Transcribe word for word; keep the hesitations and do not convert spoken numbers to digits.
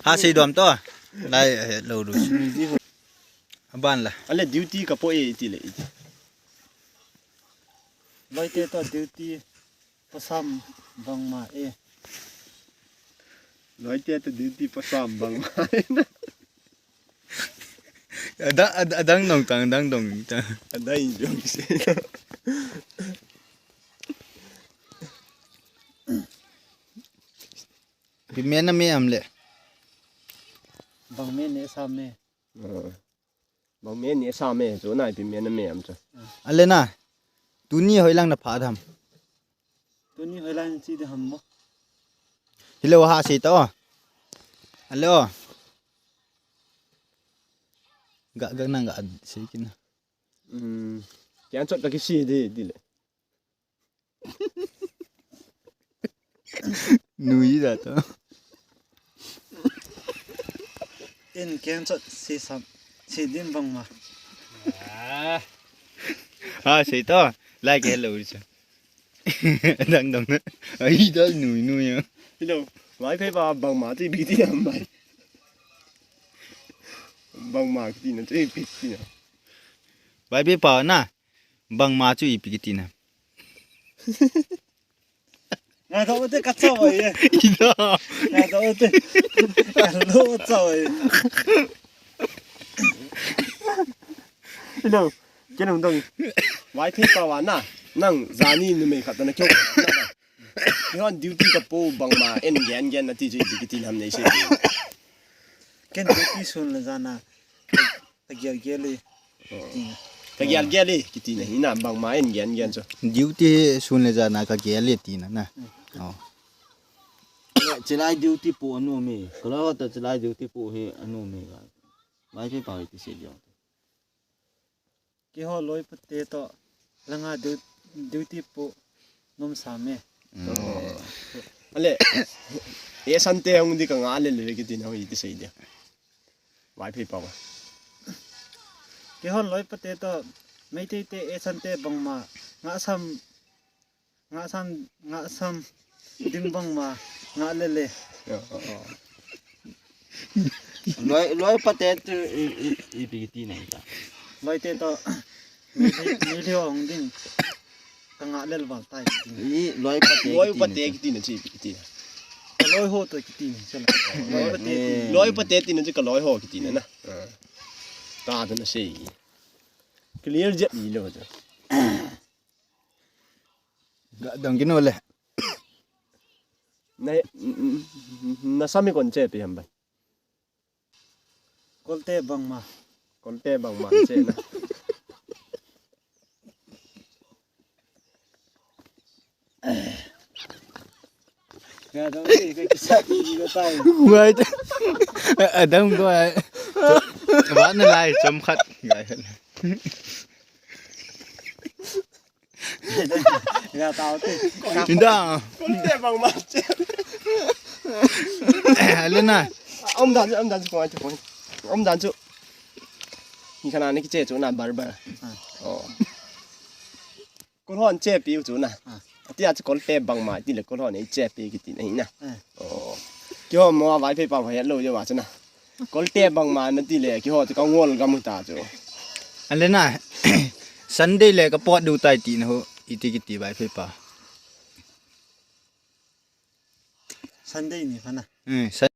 Ha sei dom to. Lai, eh, lo du. Aban la. Ale duty ka po e iti le iti. Loite to duty pasam bang ma e. Loite to duty pasam bang ma e. Ada, ada, adang dong tang, adang dong tang. Adang dong se. Pi me na me am le. Bang me ne sa me. Bang me ne sa me chu nai pi me na me am chu. Ale na. Tuni hoi lang na pha tham. Tuni hoi lang chi de ham mo. Hello ha sei to. Hello. Ga, ga nang ga sei kin. Hmm. Kya chot ka kisi di, di le. Nui da to. In keng chot si sam, si din bang ma. Ah. Ah, sei to. Like hello, sir. Dang dang. Ai, da nui nui ya. Hello. Vai phei pa bang ma ti bi ti am bai. Bang ma ti na ti bi ti na. Vai phei pa na. Bang ma chu ipi kiti na. Nga to te ka chawai e. Ida. Nga to te. Ka lo chawai. Hello. Kei nung dong. Vai phei pa wa na. Nang jani numei khat na kyo. Kihon duty ka po bang ma en gen gen na ti chu ipi kiti na ham nei se. Ken duty sun le jana. Ka gel gel e. Ka gel gel e kiti na hi na bang ma en gen gen chu. Duty sun le jana ka gel e ti na na. Oh. Chilai duty po anu me. Kalau ta chilai duty po he anu me ga. Mai pe pa ti se jo. Keiho loi pate to langa du-, duty po nom sa me. Ale, e sante hung di ka nga le le kiti na hi ti sei dia. Vai phei pa wa. Keiho loi pate to Meitei te e sante bang ma nga sam, nga sam, nga sam ding bang ma nga le le. Loi, loi pate tu i, i, ipi kiti na ta. Loite to mi, mi lio hung ding. Ka nga lel val tai. I loi pate. Loi kiti na pate ta. Kiti na chi kiti na. Ka loi ho to kiti na chala. Loi pate ti. Loi pate ti na chi ka loi ho kiti na na. Ta ta na sei. Clear jep ni lo ta. Ga dang kino le. Na, na sami kon che pe ham bai. Kolte bang ma. Kolte bang ma che na. Ya, dong, eh, kaki sa, kaki sa tayo. Wait. Adam ko ay. Ba na lai chom khat. Nga tao te. Inda. Kolte bang ma che. Eh, ale na. Om dan, om dan ko ai ko. Om dan chu. Ni kana ni kiche chu na barbar. Oh. Kolhon che pi chu na. Ati a chu kolte bang ma ti le kolhon ei che pi kiti na hi na. Oh. Keiho mo vai phei pa vai lo yo wa chu na. Kolte bang ma na ti le keiho chu ka ngol gam ta chu. Ale na Sunday le ka pot du tai ti na ho iti kiti vai phei pa. Sunday ni phana. Hmm, Sun-